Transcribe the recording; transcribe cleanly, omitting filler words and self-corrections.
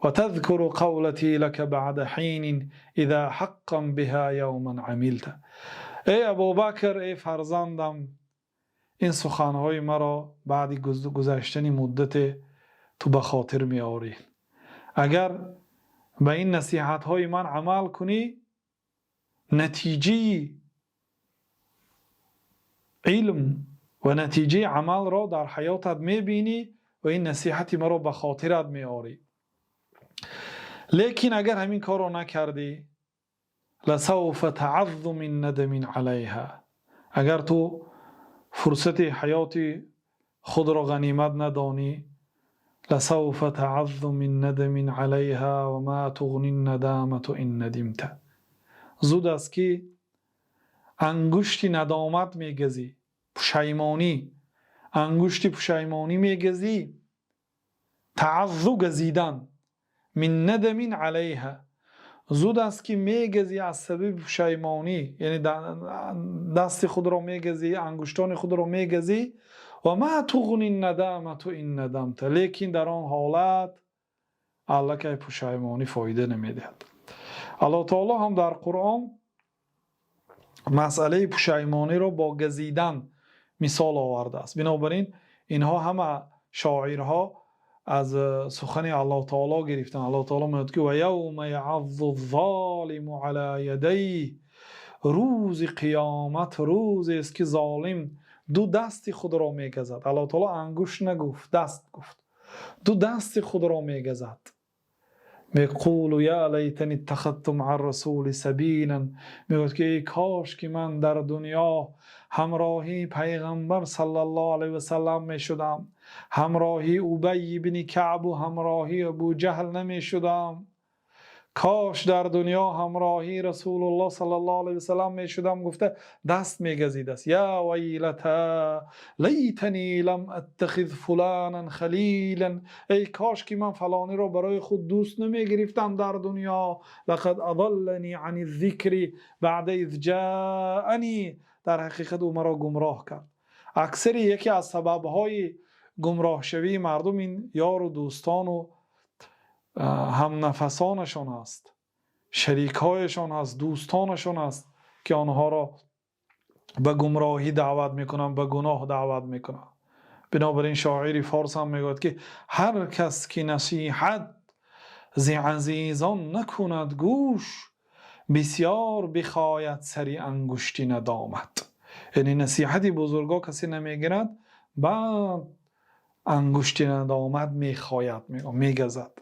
وتذكر قولتي لك بعد حين إذا حقا بها يوما عملت. Эй Абубакр, эй фарзандам, ин суханҳои маро баъди гузаштани муддате ту ба хотир меорӣ, агар ба ин насиҳатҳои ман амал кунӣ. Натиҷаи илм ва натиҷаи амалро дар ҳаётат мебинӣ ва ин насиҳати маро ба хотират меорӣ. Лекин агар ҳамин корро накардӣ, لسوف تعض من ندم عليها. Агар ту фурсати ҳаёти худро ғанимат надонӣ, لسوف تعض من ندم عليها وما تغني الندامة إن ندمت. Зуд аст, ки ангушти надомат мегазӣ, пушаймонӣ, ангушти пушаймонӣ мегазӣ. تعض газидан, من ندم عليها, зуд аст, ки мегазӣ аз сабаби пушаймонӣ, яъне дасти худро мегазӣ, ангуштони худро мегазӣ. وما تغني الندامة إن ندمت. Лекин дар он ҳолат аллакай пушаймонӣ фоида намедиҳад. Аллоҳ таоло ҳам дар Қуръон масъалаи пушаймониро бо газидан мисол овардааст. Бинобар ин инҳо ҳама шоирҳо аз сухани Аллоҳ таоло гирифтанд. Аллоҳ таоло мегӯяд, ки ويوم يعض الظالم على يديه. Рӯзи қиёмат рӯзест, ки золим ду дасти худро мегазад. Аллоҳ таоло ангушт нагуфт, даст гуфт. Ду дасти худро мегазад. يقول يا ليتني اتخذت مع الرسول سبيلا. Мегӯяд, ки эй кош ки ман дар дунё ҳамроҳии Пайғамбар саллаллоҳу алайҳи васаллам мешудам, ҳамроҳии Убай ибни Каъбу ҳамроҳии Абуҷаҳл намешудам. Кош дар дунё ҳамроҳии Расулуллоҳ саллаллоҳу алайҳи васаллам мешудам, гуфта даст мегазидааст. يا ويلتى ليتني لم أتخذ فلانا خليلا. Эй кош ки ман фалониро барои худ дӯст намегирифтам дар дунё. لقد أضلني عن الذكر بعد إذ جاءني. Дар ҳақиқат ӯ маро гумроҳ кард. Аксари яке аз сабабҳои гумроҳшавии мардум ин ёру дӯстону ҳамнафасонашон аст, шарикҳояшон аст, дӯстонашон аст, ки онҳоро ба гумроҳӣ даъват мекунанд, ба гуноҳ даъват мекунанд. Бинобар ин шоири форс ҳам мегӯяд, ки ҳар кас ки насиҳат зи азизон накунад гӯш, бисёр бихояд сари ангушти надомат. Яъне насиҳати бузургҳо касе намегирад, баъд ангушти надомат мехояд, мегазад.